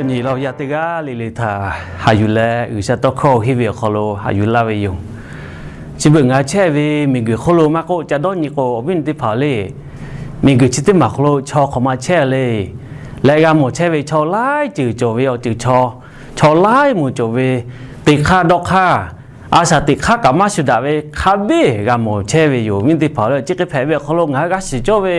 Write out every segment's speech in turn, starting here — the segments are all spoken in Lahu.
Nyi laˇ yaˇ teˇ g'aˇ le le htaꞈ haꞈ yuˬ leh G'uiˬsha tawˇ hkawˇ henˇ ve awˬ hk'aw lo haꞈ yuˬ laˇ ve yoˬ. Chi beuꞈ ngaˬ hui chehˇ ve miˬguiˬ hk'oˆ lo maˇ k'oˆ, ca dawˇ nyi k'o, awˬ viˉ awˬ nyi teˇ hpaˍ le, miˬguiˬ chi teˇ maˬ awˬ hk'aw lo chaw hk'awꞈ ma chehˇ le. Leh g'a mawˬ chehˇ ve chaw laiˉ ceuˬ cawˬ ve awˬ ceuˬ chaw, chaw laiˉ moˍ cawˬ ve, teˇ hk'aˇ dawˇ hk'aˇ, a shaˍ teꞈ hk'aˇ kaꞈ maˇ shuˍ daꞈ ve hk'a biˇ g'a mawˬ chehˇ ve yoˬ. Viˉ teˇ hpaˍ le, chi hk'e hpehꞈ ve awˬ hk'aw lo ngaˬ hui g'a shiˍ cawˇ ve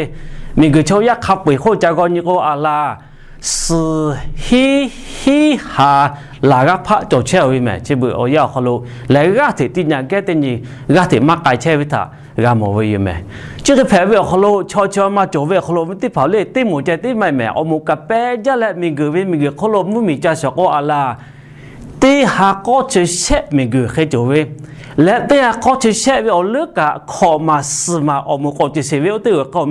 miˬguiˬ chaw yaˇ hk'a peu-eˬ hk'oˆ ca g'aw nyi k'o, a laˬ suhˍ hiˉ hiˉ ha laˬ g'aˇ hpaˆ cawˬ chehˇ ve mehˬ. Chi beuꞈ awˬ yanˇ awˬ hk'aw lo leh g'aˇ hteꞈ teˇ nyi geh teˇ nyi g'aˇ hteꞈ maˇ k'ai chehˇ ve htaꞈ g'a mawˬ ve yoˬ mehˬ. Chi hk'e hpehꞈ ve awˬ hk'aw lo chaw chi ma cawˬ ve awˬ hk'aw lo viˉ teˇ hpaˍ le, teˇ moˍ ceh tiˉ maˇ heˆ mehˬ. Awˬ moˍ kaꞈ pehˇ jaˇ leh miˬguiˬ ve miˬguiˬ hk'oˆ lo mvuhˇmiˬ ca shawˍ k'o, a laˬ teˇ ha k'awˇ chi shehˆ miˬguiˬ hk'e cawˬ ve, leh teˇ ha k'awˇ chi shehˆ ve awˬ leuˉ kaꞈ hkawꞈ maˬ suhˍ maˬ awˬ moˍ k'awꞈ ceuˬ sheˍ ve oˇ teˇ g'aˇ k'o,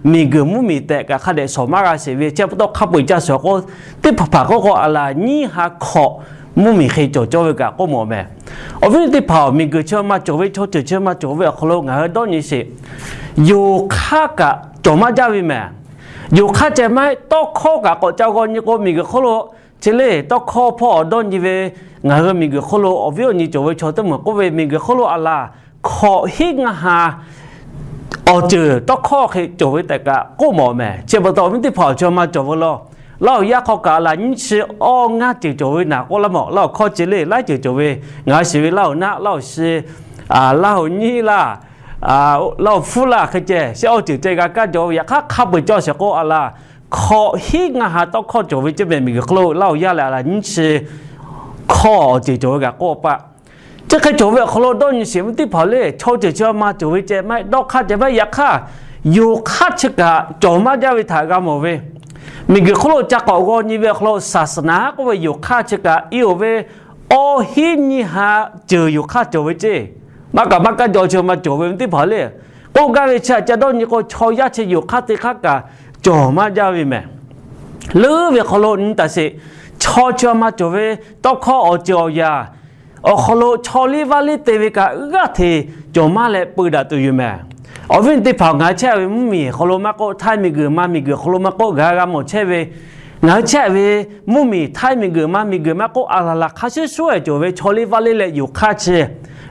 miˬguiˬ mvuhˇmiˬ tehꞈ kaꞈ hk'a dehꞈ shawˍ maˇ g'a sheˍ ve, chi pa taw hk'a peu-eˬ ca shawˍ k'o, teˇ hpaˍ hpaˍ k'oˆ k'o, a laˬ nyiˇ ha hkawꞈ mvuhˇmiˬ hk'e cawˬ cawˇ ve kaꞈ k'oˆ mawˬ mehˬ. Awˬ viˉ teˇ hpaˍ, miˬguiˬ chi ma cawˬ ve, chaw ceuˬ chi ma cawˬ ve awˬ hk'aw lo ngaˬ hui dawˇ nyi sheˍ. Yonˍ hk'aˇ kaꞈ cawˬ maˇ jaˇ ve mehˬ. Yonˍ hk'aˇ ceh maˇ heˆ, tawˇ hkawˇ kaꞈ k'awꞈ ca g'aw nyi k'o, miˬguiˬ hk'oˆ lo chi le tawˇ hkawˇ hpawˇ awˬ dawˇ nyi ve, ngaˬ hui miˬguiˬ hk'oˆ lo awˬ viˉ awˬ nyi cawˬ ve chaw teˇ moˍ k'oˆ ve, miˬguiˬ hk'oˆ lo a laˬ hkawꞈ hiˉ ngaˇ ha awˬ ceuˬ tawˇ hkawˇ hk'e cawˬ ve tehꞈ kaꞈ k'oˆ mawˬ mehˬ. Chi pa taw awˬ viˉ teˇ hpaˍ, awˬ chi ma cawˬ ve law, laˇ oˬ yaˇ hk'aw kaꞈ a laˬ nyiˇ chi awˇ ngaˇ ceuˬ cawˬ ve naˍ k'oˆ laˇ mawˬ. Laˇ oˬ hkawˇ chi le laiˉ ceuˬ cawˬ ve, ngaˬ hui shiˍ ve laˇ oˬ naˆ, laˇ oˬ shi, laˇ oˬ nyiˇ laˇ, laˇ oˬ hpu laˇ hk'e ceh shehˆ awˇ ceuˬ ceh g'a kaˇ jaw ve. Yaꞈ hk'aˇ hk'a peu-eˬ cawˬ sheˍ k'o, a laˬ hkawꞈ hiˉ ngaˇ ha tawˇ hkawˇ cawˬ ve ceˇ mehˬ. Miˬguiˬ hk'oˆ lo laˇ oˬ yaˇ leh a laˬ nyiˇ chi hkawˇ awˬ ceuˬ cawˬ ve kaꞈ k'oˆ paˆ. Chi hk'e cawˬ ve awˬ hk'aw lo dawˇ nyi sheˍ, viˉ teˇ hpaˍ le, chaw ceuˬ chi ma cawˬ ve ceh maˇ heˆ, dawˇ hk'aˇ ceh maˇ heˆ, yaꞈ hk'aˇ yonˍ hk'aˇ chi kaꞈ cawˬ maˇ jaˇ ve htaꞈ g'a mawˬ ve, miˬguiˬ hk'oˆ lo ca k'awꞈ g'aw nyi ve awˬ hk'aw lo ศาสนา k'oˆ ve yonˍ hk'aˇ chi kaꞈ i oˬ ve awˇ hiˉ nyiˇ ha ceuˬ yonˍ hk'aˇ cawˬ ve ceˇ. Maˇ kaꞈ maˇ kaˇ jaw chi ma cawˬ ve, viˉ teˇ hpaˍ le, k'oˆ gaˇ ve chi htaꞈ ca dawˇ nyi k'o, chaw yaˇ chi yonˍ hk'aˇ teˇ hk'aˇ kaꞈ cawˬ maˇ jaˇ ve mehˬ. Leuˉ ve awˬ hk'aw lo nyi taˍ sheˍ, chaw chi ma cawˬ ve tawˇ hkawˇ awˬ ceuˬ awˬ yaꞈ awˬ hk'aw lo chaw liˇ vaˇ liˇ te ve kaꞈ g'aˇ hteꞈ cawˬ maˇ leh peu daꞈ tuˬ yoˬ mehˬ. Awˬ viˉ teˇ hpaˍ, ngaˬ hui chehˇ ve mvuhˇmiˬ hk'aw lo maˇ k'oˆ, htaiˇ miˬguiˬ ma miˬguiˬ hk'aw lo maˇ k'oˆ, g'a g'a mawˬ chehˇ ve, ngaˬ hui chehˇ ve mvuhˇmiˬ htaiˇ miˬguiˬ ma miˬguiˬ maˇ k'oˆ, a laˬ laˬ hk'a shuˍ shuˍ cawˬ ve chaw liˇ vaˇ liˇ leh yonˍ hk'aˇ chi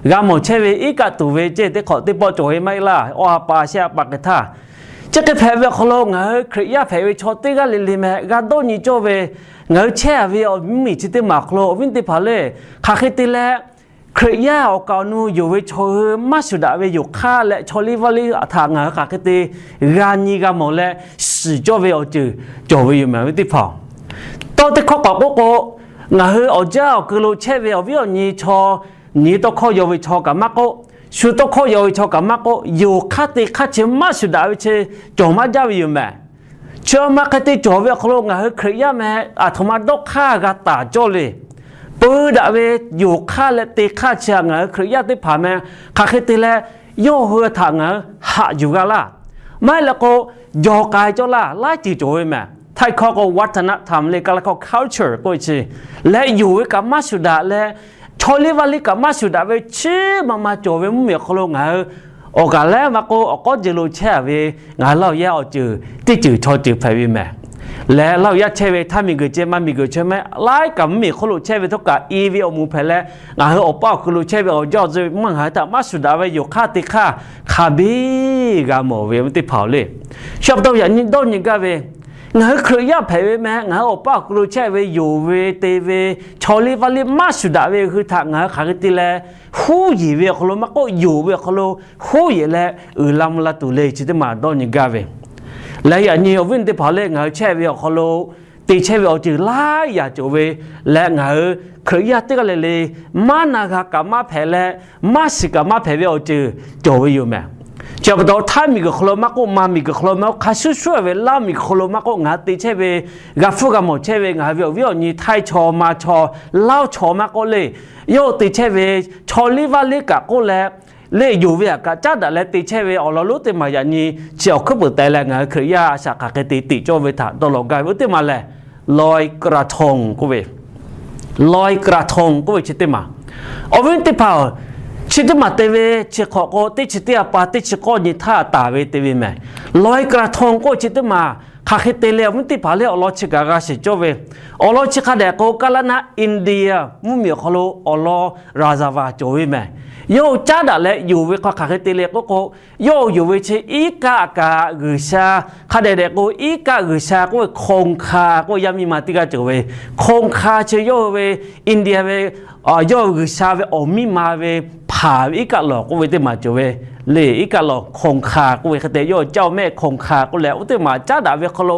g'a mawˬ chehˇ ve iˉ kaˆ tuˬ ve ceˇ. Teˇ hk'awꞈ teˇ pawˆ cawˬ ve maˇ heˆ laˇ, awˇ ha pa shehˆ ha pa hk'e htaˇ, chi hk'e hpehꞈ ve awˬ hk'aw lo ngaˬ hui Hkriꞈ yaˇ hpehꞈ ve chaw teˇ g'aˇ le le mehˬ, g'a dawˇ nyi cawˇ ve, ngaˬ hui chehˇ ve awˬ mvuhˇmiˬ chi teˇ maˬ awˬ hk'aw lo awˬ viˉ teˇ hpaˍ le, hk'aˬ hk'e te leh Hkriꞈ yaˇ awˬ kaˍ awˬ nu yonˍ ve chaw hui maˇ shuˍ daꞈ ve yonˍ hk'aˇ leh chaw liˇ vaˇ liˇ htaꞈ ngaˬ hui hk'aˬ hk'e te g'a nyi g'a mawˬ leh shiˍ cawˇ ve awˬ ceuˬ cawˬ ve yoˬ mehˬ, viˉ teˇ hpaˍ. Tawˇ teˇ hkawˇ k'awꞈ k'oˆ k'o, ngaˬ hui awˬ jaˇ awˬ keu lo chehˇ ve awˬ viˉ awˬ nyi chaw, nyi tawˇ hkawˇ yaw ve chaw kaꞈ maˇ k'oˆ, shu tawˇ hkawˇ yaw ve chaw kaꞈ maˇ k'oˆ, yonˍ hk'aˇ te hk'aˇ chi maˇ shuˍ daꞈ ve chi cawˬ maˇ jaˇ ve yoˬ mehˬ. Chi ma hk'e te cawˬ ve awˬ hk'aw lo ngaˬ hui Hkriꞈ yaˇ mehˬ, aˬ htoꞈ ma dawˇ hk'aˇ g'a taˍ cawˇ le. Peu daꞈ ve yonˍ hk'aˇ leh te hk'aˇ chi htaꞈ ngaˬ hui Hkriꞈ yaˇ teˇ hpaˍ mehˬ, hk'aˬ hk'e te leh yawˇ hui htaꞈ ngaˬ hui haꞈ yuˬ g'a laˇ. Maˇ heˆ leh k'o, jawˬ k'ai cawˇ laˇ, laiˉ ceuˬ cawˬ ve mehˬ. Htaiˇ hkawˇ k'o วัฒนธรรม le, ka la hkawˇ culture k'oˆ ve chi, leh yonˍ ve kaꞈ maˇ shuˍ daꞈ leh, chaw liˇ vaˇ liˇ kaꞈ maˇ shuˍ daꞈ ve chi ma ma cawˬ ve mvuhˇmiˬ awˬ hk'aw lo ngaˬ hui awˬ kaˍ lehˉ maˇ k'oˆ, awˬ k'awˉ jeh lo chehˇ ve ngaˬ hui laˇ oˬ yaˇ awˬ ceuˬ teˇ ceuˬ chaw ceuˬ hpehꞈ ve mehˬ. Leh laˇ oˬ yaˇ chehˇ ve htaiˇ miˬguiˬ ceh ma miˬguiˬ chehˇ mehˬ, laiˉ kaꞈ mvuhˇmiˬ hk'oˆ lo chehˇ ve htawˇ kaꞈ i ve awˬ moˍ hpehꞈ leh, ngaˬ hui awˬ paˇ awˬ hk'aw lo chehˇ ve awˬ jaˇ awˬ tcuh maˇ ngaˬ hui htaꞈ maˇ shuˍ daꞈ ve yonˍ hk'aˇ te hk'aˇ hk'a biˇ g'a mawˬ ve, viˉ teˇ hpaˍ le. Sha pa taw yaꞈ nyi dawˇ nyi gaˇ ve, ngaˬ hui Hkriꞈ yaˇ hpehꞈ ve mehˬ, ngaˬ hui awˬ paˇ awˬ hk'aw lo chehˇ ve yonˍ ve te ve, chaw liˇ vaˇ liˇ maˇ shuˍ daꞈ ve hui htaꞈ ngaˬ hui hk'aˬ hk'e te leh huˉ yeˬ ve awˬ hk'aw lo maˇ k'oˆ, yonˍ ve awˬ hk'aw lo huˉ yeˬ leh uiˍ la mvuh la tuˬ le, chi teˇ maˬ dawˇ nyi gaˇ ve. Leh yaꞈ nyi awˬ viˉ teˇ hpaˍ le, ngaˬ hui chehˇ ve awˬ hk'aw lo te chehˇ ve awˬ ceuˬ laiˉ yaꞈ cawˬ ve, leh ngaˬ hui Hkriꞈ yaˇ teˇ g'aˇ le le maˇ na g'a kaꞈ maˇ hpehꞈ leh, maˇ shiˍ kaꞈ maˇ hpehꞈ ve awˬ ceuˬ cawˬ ve yoˬ mehˬ. Chi pa taw htaiˇ miˬguiˬ hk'aw lo maˇ k'oˆ, ma miˬguiˬ hk'aw lo maˇ k'oˆ, hk'a shuˍ shuˍ ve laˇ miˬguiˬ hk'aw lo maˇ k'oˆ, ngaˬ hui te chehˇ ve, g'a hpfuhˇ g'a mawˬ chehˇ ve ngaˬ hui ve awˬ viˉ awˬ nyi htaiˇ chaw ma chaw, laˇ chaw maˇ k'oˆ le, yawˇ te chehˇ ve chaw liˇ vaˇ liˇ kaꞈ k'oˆ leh, le yonˍ ve htaꞈ kaꞈ caˉ daꞈ leh te chehˇ ve awˬ lawn lonˉ teˇ maˬ yaꞈ nyi chi awˬ hkuiˉ peuˍ teh leh ngaˬ hui Hkriꞈ yaˇ a shaꞈ hk'aˬ hk'e te teꞈ cawˇ ve htaꞈ dawˇ law gaˇ ve oˇ teˇ maˬ lehˬ, ลอยกระทง k'oˆ ve, ลอยกระทง k'oˆ ve chi teˇ maˬ. Awˬ viˉ teˇ hpaˍ, chi teˇ maˬ te ve chi hk'awꞈ k'o teˇ chi teˇ ha pa teˇ chi k'awˇ nyi htaˇ taˍ ve te ve mehˬ. ลอยกระทง k'oˆ ve chi teˇ maˬ Hk'aˬ hk'e te leh awˬ viˉ teˇ hpaˍ lehˬ, awˬ lawn chi kaꞈ g'a shiˍ cawˇ ve. Awˬ lawn chi hk'a dehꞈ k'o, Kaˇlaˇ naˆ India mvuhˇmiˬ awˬ hk'aw lo awˬ lawn Rajava cawˬ ve mehˍ. Yawˇ hui caˉ daꞈ leh yonˍ ve hk'aw hk'aˬ hk'e te leh k'oˆ k'o, yawˇ hui yonˍ ve chi iˉ kaˆ kaꞈ g'uiˬsha, hk'a dehꞈ dehꞈ k'o iˉ kaˆ g'uiˬsha k'oˆ ve Hk'awˇ hk'a k'oˆ ve yaˇ miˇ ma teˇ g'aˇ cawˬ ve. Hk'awˇ hk'a chi yawˇ hui ve India ve yawˇ hui g'uiˬsha ve awˬ miˇ ma ve hpanˍ ve iˉ kaˆ lawˬ k'oˆ ve teˇ maˬ cawˬ ve le. Iˉ kaˆ lawˬ Hk'awˇ hk'a k'oˆ ve hk'e te, yawˇ hui caˇ mehˆ Hk'awˇ hk'a k'oˆ leh, oˇ teˇ maˬ caˉ daꞈ ve hk'aw lo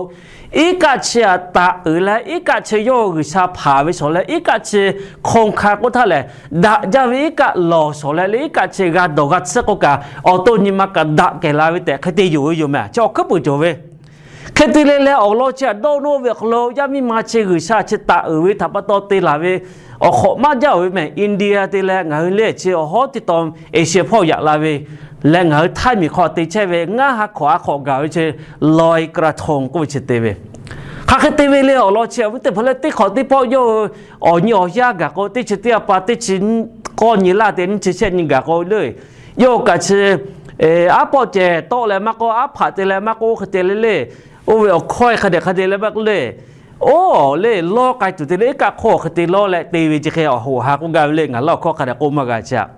iˉ kaˆ chi aꞈ taˍ uiˍ leh, iˉ kaˆ chi yawˇ hui g'uiˬsha hpanˍ ve shawˍ leh, iˉ kaˆ chi Hk'awˇ hk'a k'oˆ htaˇ lehˬ, daꞈ jaˇ ve iˉ kaˆ lawˬ shawˍ leh le, iˉ kaˆ chi g'a dawˬ g'a tsuhˇ k'oˆ kaꞈ, awˬ to nyi ma kaꞈ daꞈ kehˬ la ve tehꞈ hk'e te yonˍ ve yoˬ mehˍ. Chi awˬ hkuiˉ puiˍ cawˬ ve. Hk'e te leh leh awˬ lawn chi aꞈ dawˇ nawˇ ve awˬ hk'aw lo yaˇ miˇ ma chi g'uiˬsha chi taˍ uiˍ ve htaꞈ pa taw te laˬ ve awˬ hk'awꞈ maˇ jaˇ oˬ ve mehˍ. India te leh ngaˬ hui lehˬ chi awˬ hawˉ teˇ tawn Asia hpawˇ yaꞈ la ve leh ngaˬ hui htaiˇ miˬ hk'aw te chehˇ ve ngaˇ ha hkawꞈ a hk'awꞈ gaˬ ve chi ลอยกระทง k'oˆ ve chi te ve. Hk'aˬ hk'e te ve le awˬ lawn chi awˬ viˉ teˇ hpaˍ lehˬ, teˇ hk'awꞈ teˇ pawˆ yawˇ hui awˬ nyi awˬ yanˇ gaˬ k'o, teˇ chi teˇ a pa teˇ chi k'awˇ nyi laˇ te nyiˇ chi shehˆ nyi gaˬ k'o le, yawˇ hui kaꞈ chi aˉ pawˆ cehˬ tawˆ leh maˇ k'oˆ, aˉ hpaꞈ te leh maˇ k'oˆ, oˇ hk'e te le le, oˇ ve awˬ hkawˇ hk'a dehꞈ hk'a te leh maˇ k'oˆ le, oˇ le lawˇ k'ai tuˬ te le, iˉ kaˆ hk'awˇ hk'e te lawˇ leh te ve chi hk'e awˬ hoꞈ ha k'oˆ gaˇ ve le. Ngaˬ laˇ awˬ hkawˇ hk'a dehꞈ k'oˆ maˇ g'a chi aꞈ.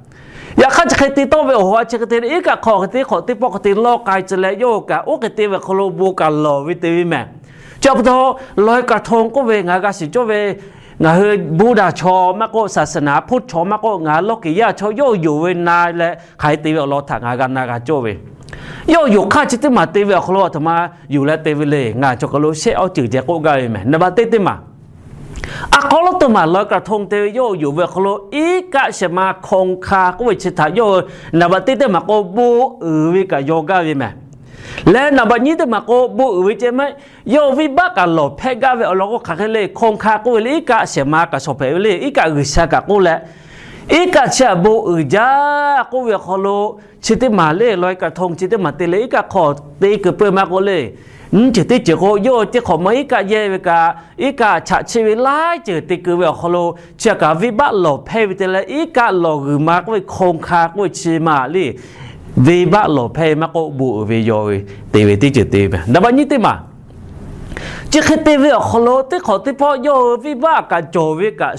Yaꞈ hk'aˇ chi hk'e te tawˆ ve awˬ hoꞈ ha chi hk'e te le, iˉ kaˆ hk'awˇ hk'e te hk'awꞈ teˇ pawˆ hk'e te lawˇ k'ai tcuh leh, yawˇ hui kaꞈ oˇ hk'e te ve awˬ hk'aw lo bon kaꞈ lawˬ ve te ve mehˍ. Chi pa taw ลอยกระทง k'oˆ ve ngaˬ hui g'a shiˍ cawˇ ve, ngaˬ hui Buddha chaw maˇ k'oˆ, ศาสนาพุทธ chaw maˇ k'oˆ, ngaˬ hui lawˇ keˍ yaˇ chaw yawˇ hui yonˍ ve na leh hk'aˬ hk'e te ve awˬ lawn htaꞈ ngaˬ hui g'a na g'a cawˇ ve. Yawˇ hui yonˍ hk'aˇ chi teˇ maˬ te ve awˬ hk'aw lo a htoꞈ ma yonˍ leh te ve le. Ngaˬ chaw hk'aw lo shehˆ awˇ ceuˬ ceh k'oˆ gaˇ ve mehˍ. Naˍ baꞈ teˇ teˇ maˬ, a k'aw lawˉ teˇ maˬ ลอยกระทง te ve yawˇ hui yonˍ ve awˬ hk'aw lo iˉ kaˆ shehˍ ma คงคา k'oˆ ve chi htaꞈ yawˇ hui naˍ baꞈ teˇ teˇ maˬ k'o bon uiˍ ve kaꞈ yaw gaˇ ve mehˍ. Leh naˍ baꞈ nyiˇ teˇ maˬ k'o bon uiˍ ve ceh maˇ heˆ, yawˇ hui venˇbaˆ kaꞈ lawˬ hpehˇ gaˇ ve awˬ lawn k'o, hk'aˬ hk'e le คงคา k'oˆ ve le, iˉ kaˆ shehˍ ma kaꞈ shawˍ hpehꞈ ve le, iˉ kaˆ g'uiˬsha kaꞈ k'oˆ leh, iˉ kaˆ chi aꞈ bon uiˍ jaˇ k'oˆ ve awˬ hk'aw lo chi teˇ maˬ le ลอยกระทง chi teˇ maˬ te leh iˉ kaˆ hk'awꞈ te keu peuˬ maˇ k'oˆ le. Nyiˇ ceuˬ teˇ ceuˬ k'o, yawˇ hui teˇ hk'awꞈ ma iˉ kaˆ yehˇ ve kaꞈ, iˉ kaˆ chaꞈ chiˆ ve laiˉ ceuˬ te keu ve awˬ hk'aw lo, chi aꞈ kaꞈ venˇbaˆ lawˬ hpehˇ ve te leh, iˉ kaˆ lawˬ g'uiˬ ma k'oˆ ve คงคา k'oˆ ve chi ma le, venˇbaˆ lawˬ hpehˇ ve maˇ k'oˆ, bon uiˍ ve yaw ve te ve teˇ ceuˬ te ve mehˍ. Naˍ baꞈ nyiˇ teˇ maˬ, chi hk'e te ve awˬ hk'aw lo teˇ hk'awꞈ teˇ pawˆ yawˇ hui venˇbaˆ kaꞈ cawˬ ve kaꞈ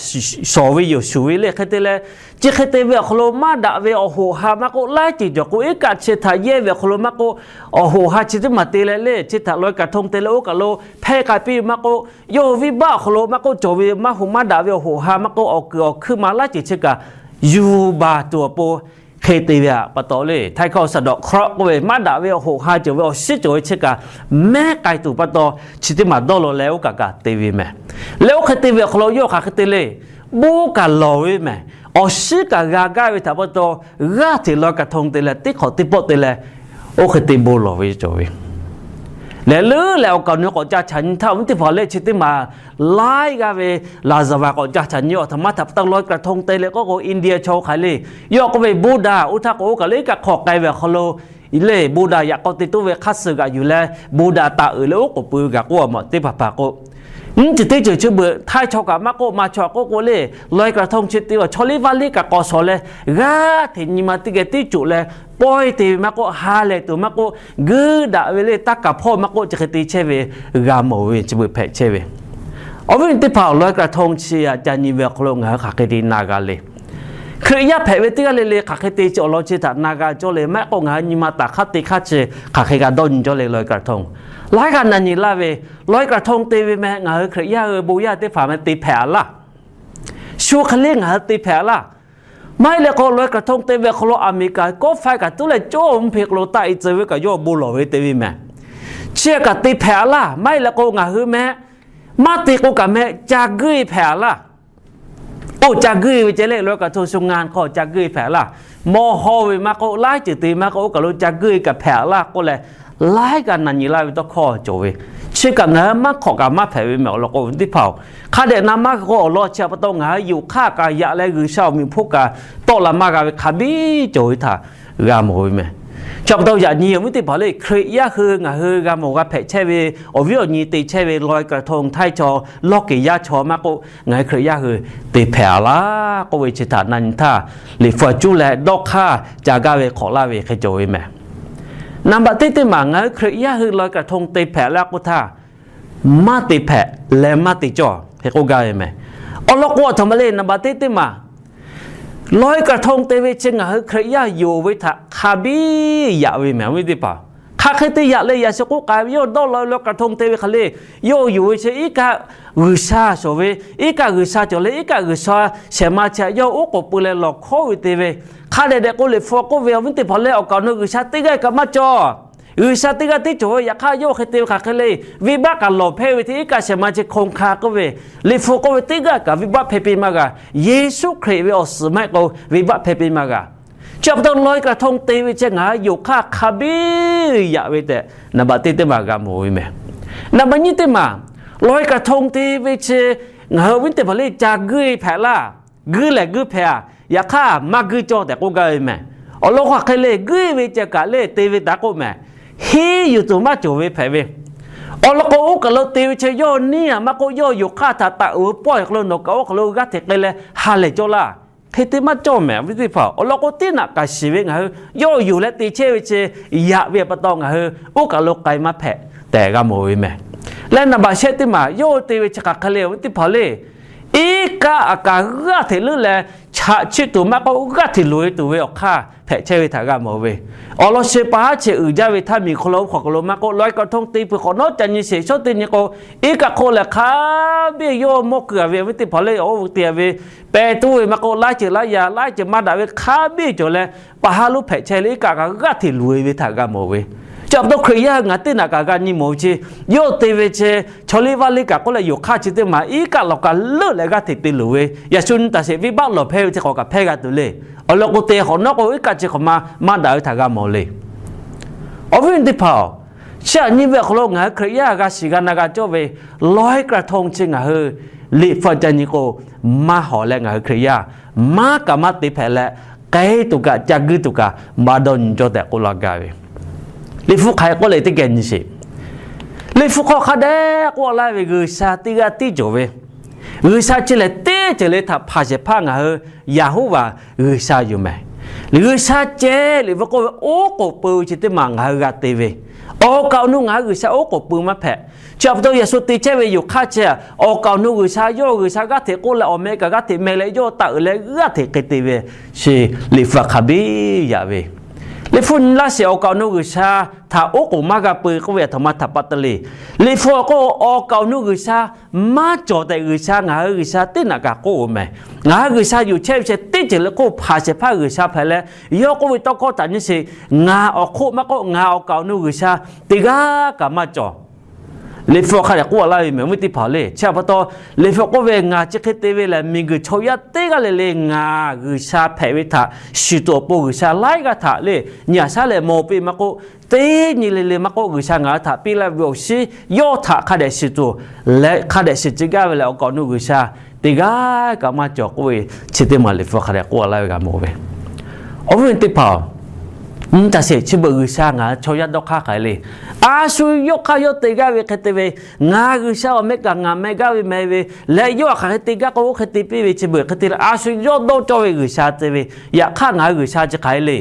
shawˍ ve yoˬ, shuˍ ve le hk'e te leh, chi hk'e te ve awˬ hk'aw lo maˇ daꞈ ve awˬ hoꞈ ha maˇ k'oˆ, laiˉ ceuˬ cawˬ k'o, iˉ kaˆ chi htaꞈ yehˇ ve awˬ hk'aw lo maˇ k'oˆ, awˬ hoꞈ ha chi teˇ maˬ te leh le, chi htaꞈ ลอยกระทง te leh oˇ kaˬ lo hpehˇ k'ai piˇ ve maˇ k'oˆ, yawˇ hui venˇbaˆ awˬ hk'aw lo maˇ k'oˆ, cawˬ ve maˇ hoꞈ maˇ daꞈ ve awˬ hoꞈ ha maˇ k'oˆ, awˬ kuiˬ awˬ hkuiˇ ma laiˉ ceuˬ chi kaꞈ yuˬ baˬ tuˬ awˬ pon hk'e te ve pa taw le, ไทย hkawˇ สะเดาะเคราะห์ k'oˆ ve maˇ daꞈ ve awˬ hoꞈ ha cawˬ ve awˬ shiˉ cawˬ ve chi kaꞈ mehˉ k'ai tuˬ pa taw, chi teˇ maˬ dawˇ law leh oˇ kaˬ kaꞈ te ve mehˍ. Leh oˇ hk'e te ve awˬ hk'aw lo yawˇ hk'aˬ hk'e te le, bon kaꞈ lawˬ ve mehˍ. Awˬ shiˉ kaꞈ g'a gaˇ ve htaꞈ pa taw, g'aˇ hteꞈ ลอยกระทง te leh teˇ hk'awꞈ teˇ pawˆ te leh oˇ hk'e te bon lawˬ ve cawˬ ve. Leh leuˉ leh awˬ kaˍ awˬ nu k'awꞈ ca chaꞈ nyi htaˇ, awˬ viˉ teˇ hpaˍ lehˬ chi teˇ maˬ laiˉ g'aˇ ve ลาซาวา k'awꞈ ca chaꞈ nyi, awˬ htoꞈ ma htaꞈ pa taw ลอยกระทง te leh k'oˆ k'o, India chaw hk'aˬ le, yawˇ k'oˆ ve Buddha oˇ htaˇ k'o oˇ kaˬ lo iˉ kaˆ hk'awꞈ k'ai ve awˬ hk'aw lo le, Buddha yaꞈ k'aw te toˇ ve hk'aˇ suh g'aꞈ yuˬ leh Buddha taˍ uiˍ leh oˉ k'oˍ pui ve kaꞈ k'oˆ a maˬ teˇ hpaˍ hpaˍ k'o, nyiˇ ceuˬ teˇ ceuˬ chi beuꞈ htaiˇ chaw kaꞈ maˇ k'oˆ, maˇ chaw k'oˆ k'o le, ลอยกระทง chi te ve chaw liˇ vaˇ liˇ kaꞈ k'awꞈ shawˍ leh, g'aˇ hteꞈ nyi ma teˇ geh tiˉ coꞈ leh pawehˇ te ve maˇ k'oˆ, ha lehˬ tuˬ maˇ k'oˆ, guiˇ daꞈ ve le taˇ kaˍ hpawˇ maˇ k'oˆ, chi hk'e te chehˇ ve g'a mawˬ ve chi beuꞈ hpehꞈ chehˇ ve. Awˬ viˉ teˇ hpaˍ ลอยกระทง chi aꞈ ca nyi ve awˬ hk'aw lo ngaˬ hui hk'aˬ hk'e te na g'a le. Hkriꞈ yaˇ hpehꞈ ve teˇ g'aˇ le le hk'aˬ hk'e te chi awˬ lawn chi htaꞈ na g'a cawˇ le maˇ k'oˆ, ngaˬ hui nyi ma taˍ hk'aˇ te hk'aˇ chi hk'aˬ hk'e g'a dawˇ nyi cawˇ le ลอยกระทง. Laiˉ g'aˇ na nyi laˇ ve, ลอยกระทง te ve meh ngaˬ hui Hkriꞈ yaˇ hui bon yaˇ teˇ hpaˍ meh te hpehꞈ a laˇ. Shu hk'e le ngaˬ hui te hpehꞈ a laˇ. Maˇ heˆ leh k'o ลอยกระทง te ve awˬ hk'aw lo America kawˆ faiˇ kaꞈ tuˉ leh cawˇ mvuhˇ hpe k'aw lo taˆ e tcuh ve kaꞈ yawˇ bon lawˬ ve te ve meh. Chi kaꞈ te hpehꞈ a laˇ. Maˇ heˆ leh k'o ngaˬ hui meh maˇ te k'o kaꞈ meh ca guˇ e hpehꞈ a laˇ. Oˇ ca guˇ e ve ceh le ลอยกระทง shu ngaˇ hk'aw ca guˇ e hpehꞈ a laˇ. Mawˇ hawˇ ve maˇ k'oˆ, laiˉ ceuˬ te maˇ k'oˆ, oˇ kaˬ lo ca guˇ e kaꞈ hpehꞈ a laˇ k'oˆ leh, laiˉ g'aˇ na nyi laˇ ve tawˇ hkawˇ cawˬ ve. Chi kaꞈ ngaˬ hui maˇ hk'awꞈ kaꞈ maˇ hpehꞈ ve meh awˬ lawn k'o, teˇ hpaˍ-oˬ, hk'a dehꞈ na maˇ g'a k'o awˬ lawn chi pa taw ngaˬ hui yonˍ hk'aˇ kaꞈ yaꞈ leh G'uiˬsha awˬ meꞈ awˬ hponˇ kaꞈ tawˆ la maˇ g'a ve hk'a biˇ cawˬ ve htaꞈ g'a mawˬ ve meh. Chi pa taw yaꞈ nyi awˬ viˉ teˇ hpaˍ le, Hkriꞈ yaˇ hui ngaˬ hui g'a mawˬ g'a hpehꞈ chehˇ ve awˬ viˉ awˬ nyi te chehˇ ve ลอยกระทง htaiˇ chaw, lawˇ keˍ yaˇ chaw maˇ k'oˆ, ngaˬ hui Hkriꞈ yaˇ hui te hpehꞈ a laˇ k'oˆ ve chi htaꞈ na nyi htaˇ, Liꞈ hpu a cuˉ leh dawˇ hk'aˇ ca gaˇ ve hk'awꞈ laˇ ve hk'e cawˬ ve meh. Naˍ baꞈ teˇ teˇ maˬ ngaˬ hui Hkriꞈ yaˇ hui ลอยกระทง te hpehꞈ laˇ k'oˆ htaˇ, maˇ te hpehꞈ leh maˇ te cawˇ hk'e k'oˆ gaˇ ve meh. Awˬ lawn k'o, aˬ htoꞈ ma le, နံပါတ် teˇ teˇ maˬ ลอยกระทง te ve chi ngaˬ hui Hkriꞈ yaˇ yonˍ ve htaꞈ hk'a biˇ yaꞈ ve meh, awˬ viˉ teˇ hpaˍ. Hk'aˬ hk'e te yaꞈ le, yaꞈ shu k'oˆ k'ai ve, yawˇ dawˇ law ve ลอยกระทง te ve hk'aˬ le, yawˇ yonˍ ve chi iˉ kaˆ G'uiˬsha shawˍ ve, iˉ kaˆ G'uiˬsha cawˬ leh iˉ kaˆ G'uiˬsha shehˍ ma chi htaꞈ yawˇ oˉ k'oˍ pui leh lawˬ hkawˉ ve te ve, hk'a dehꞈ dehꞈ k'o Liꞈ hpu k'oˆ ve, awˬ viˉ teˇ hpaˍ le, awˬ kaˍ awˬ nu G'uiˬsha teˇ g'aˇ kaꞈ maˇ cawˬ. G'uiˬsha teˇ g'aˇ tiˉ cawˬ ve, yaꞈ hk'aˇ yawˇ hk'e te ve hk'aˬ hk'e le, venˇbaˆ kaꞈ lawˬ hpehˇ ve hte iˉ kaˆ shehˍ ma chi hk'aw hkanˍ k'oˆ ve, Liꞈ hpu k'oˆ ve teˇ g'aˇ kaꞈ venˇbaˆ hpehˇ piˇ maˇ g'a. Yeˍsuˆ Hkriꞈ ve awˬ suhˍ maˇ heˆ k'o venˇbaˆ hpehˇ piˇ maˇ g'a. Chi pa taw ลอยกระทง te ve chi ngaˬ hui yonˍ hk'aˇ hk'a biˇ yaꞈ ve tehꞈ နံပါတ် teˇ teˇ maˬ g'a mawˬ ve meh. နံပါတ် nyiˇ teˇ maˬ ลอยกระทง te ve chi ngaˬ hui awˬ viˉ teˇ hpaˍ le ca guiˇ hpehꞈ laˇ. Guiˇ lehˬ guiˇ hpehꞈ a, yaꞈ hk'aˇ maˇ guiˇ cawˇ tehꞈ k'oˆ gaˇ ve meh. Awˬ lawn k'o hk'aˬ hk'e le, guiˇ ve ceh kaꞈ le te ve taˍ k'oˆ meh, henˇ yuˬ tuˬ maˇ cawˬ ve hpehꞈ ve. Awˬ lawn k'o, oˇ kaˬ lo te ve chi yawˇ neˇ a maˇ k'oˆ, yawˇ yonˍ hk'aˇ htaꞈ taˍ uiˍ ve pawehˇ hk'aw lo nawˬ kaꞈ oˇ hk'aw lo g'aˇ hteꞈ k'ai leh ha lehˬ cawˇ laˇ. Hk'e te maˇ cawˇ meh, awˬ viˉ teˇ hpaˍ. Awˬ lawn k'o, teˇ naꞈ kaꞈ shiˍ ve ngaˬ hui yawˇ yonˍ leh te chehˇ ve chi yaꞈ ve pa taw ngaˬ hui oˇ kaˬ lo k'ai maˇ hpehꞈ tehꞈ g'a mawˬ ve meh. Leh နံပါတ် shehˆ teˇ maˬ yawˇ te ve chi hk'aˬ hk'e le, awˬ viˉ teˇ hpaˍ le, iˉ kaˆ aꞈ kaꞈ g'aˇ hteꞈ leuˉ leh, chaꞈ chiˆ tuˬ maˇ k'oˆ, g'aˇ hteꞈ loꞈ e tuˬ ve awˬ hk'aˇ hpehꞈ chehˇ ve htaꞈ g'a mawˬ ve. Awˬ lawn chi pa haˉ chi uiˍ jaˇ ve htaˇ, miˬguiˬ hk'aw lo oˇ hk'aw lo maˇ k'oˆ, ลอยกระทง te peuˬ hk'awꞈ nawˉ ca nyi sheˍ shawˉ teˇ nyi k'o, iˉ kaˆ hk'oˆ lehˬ hk'a biˇ yawˇ mawˇ keu a ve, awˬ viˉ teˇ hpaˍ le, awˬ viˉ te a ve, pehˇ tuˉ ve maˇ k'oˆ, laiˉ ceuˬ laiˉ yaˇ laiˉ ceuˬ maˇ daꞈ ve hk'a biˇ cawˬ leh, pa haˉ lonˉ hpehꞈ chehˇ leh iˉ kaˆ kaꞈ g'aˇ hteꞈ loꞈ e ve htaꞈ g'a mawˬ ve. Chi pa taw Hkriꞈ yaˇ ngaˬ teˇ naꞈ kaꞈ g'a nyi mawˬ ve chi, yawˇ te ve chi chaw liˇ vaˇ liˇ kaꞈ k'oˆ leh yonˍ hk'aˇ chi teˇ maˬ iˉ kaˆ lawˬ kaꞈ leuˆ leh g'aˇ hteꞈ te loˬ ve, yaꞈ shu nyi taˍ sheˍ, venˇbaˆ lawˬ hpehˇ ve chi hk'awꞈ kaꞈ hpehˇ g'a tuˬ le. Awˬ lawn k'o, te hk'awꞈ nawˉ k'o iˉ kaˆ chi hk'awꞈ ma maˇ daꞈ ve htaꞈ g'a mawˬ le. Awˬ viˉ teˇ hpaˍ-oˬ, chi aꞈ nyi ve awˬ hk'aw lo ngaˬ hui Hkriꞈ yaˇ g'a shiˍ g'a na g'a cawˇ ve ลอยกระทง chi ngaˬ hui Liꞈ hpu ca nyi k'o, maˇ hawˍ leh ngaˬ hui Hkriꞈ yaˇ maˇ kaꞈ maˇ te hpehꞈ leh, k'ai tuˬ kaꞈ ca guiˇ tuˬ kaꞈ maˇ dawˇ nyi cawˇ tehꞈ k'oˆ laˇ gaˇ ve. Liꞈ hpu hk'aˬ hk'e k'oˆ le teˇ geh nyi sheˍ. Liꞈ hpu hk'aw hk'a dehꞈ k'oˆ laˇ ve, G'uiˬsha teˇ g'aˇ tiˉ cawˬ ve, G'uiˬsha chi lehˬ teˇ ceuˬ le htaꞈ hpanˍ shehˍ hpaˇ ngaˬ hui Yeˍhoˉvaˬ G'uiˬsha yoˬ meh. G'uiˬsha ceh Liꞈ hpu k'oˆ ve oˉ k'oˍ pui ve chi teˇ maˬ ngaˬ hui g'a te ve, awˬ kaˍ awˬ nu ngaˬ hui G'uiˬsha oˉ k'oˍ pui maˇ hpehꞈ. Chi pa taw yaꞈ shu te chehˇ ve yonˍ hk'aˇ chi, awˬ kaˍ awˬ nu G'uiˬsha, yawˇ G'uiˬsha g'aˇ hteꞈ k'oˆ leh awˬ meh kaꞈ g'aˇ hteꞈ meh leh yawˇ taˆ uiˍ leh g'aˇ hteꞈ hk'e te ve, chi Liꞈ hpu hk'a biˇ yaꞈ ve. Liꞈ hpu nyi laˇ sheˍ, awˬ kaˍ awˬ nu G'uiˬsha htaꞈ oˉ k'oˍ maˇ g'a pui k'oˆ ve aˬ htoꞈ ma htaꞈ pa taw le. Liꞈ hpu k'o, awˬ kaˍ awˬ nu G'uiˬsha maˇ cawˬ tehꞈ G'uiˬsha ngaˬ hui G'uiˬsha teˇ naꞈ kaꞈ k'oˆ oˬ meh. Ngaˬ hui G'uiˬsha yonˍ chehˇ ve chi teˇ ceuˬ le hk'oˆ hpanˍ shehˍ hpaˇ G'uiˬsha hpehꞈ leh, yawˇ k'oˆ ve tawˇ hkawˇ htaꞈ nyi sheˍ, ngaˬ awˬ hk'oˆ maˇ k'oˆ, ngaˬ awˬ kaˍ awˬ nu G'uiˬsha teˇ g'aˇ kaꞈ maˇ cawˬ. Liꞈ hpu hk'a dehꞈ k'oˆ laˇ ve meh, awˬ viˉ teˇ hpaˍ le. Chi pa taw Liꞈ hpu k'oˆ ve, ngaˬ chi hk'e te ve lehˬ, miˬguiˬ chaw yaˇ teˇ g'aˇ le le ngaˬ G'uiˬsha hpehꞈ ve htaꞈ shiˍ tuˬ awˬ pon G'uiˬsha laiˉ g'aˇ htaꞈ le nyi a shaˉ leh mawˬ piˇ maˇ k'oˆ, teˇ nyi le le maˇ k'oˆ, G'uiˬsha ngaˬ hui htaꞈ piˇ laˇ ve awˬ shinˉ yawˇ htaꞈ hk'a dehꞈ shiˍ tuˬ leh hk'a dehꞈ shiˍ tcuh gaˇ ve lehˬ, awˬ kaˍ awˬ nu G'uiˬsha teˇ g'aˇ kaꞈ maˇ cawˬ k'oˆ ve, chi teˇ maˬ Liꞈ hpu hk'a dehꞈ k'oˆ laˇ ve g'a mawˬ ve. Awˬ viˉ teˇ hpaˍ-oˬ, nyi taˍ sheˍ, chi beuꞈ G'uiˬsha ngaˬ hui chaw yaˇ dawˇ hk'aˇ hk'aˬ hk'e le. A shu yawˇ hk'aˇ yawˇ te gaˇ ve hk'e te ve, ngaˬ G'uiˬsha awˬ meh kaꞈ ngaˬ meh gaˇ ve meh ve leh, yawˇ hk'aˬ hk'e te gaˇ k'o oˇ hk'e te piˇ ve, chi beuꞈ hk'e te le. A shu yawˇ dawˇ cawˇ ve G'uiˬsha te ve, yaꞈ hk'aˇ ngaˬ hui G'uiˬsha chi hk'aˬ hk'e le.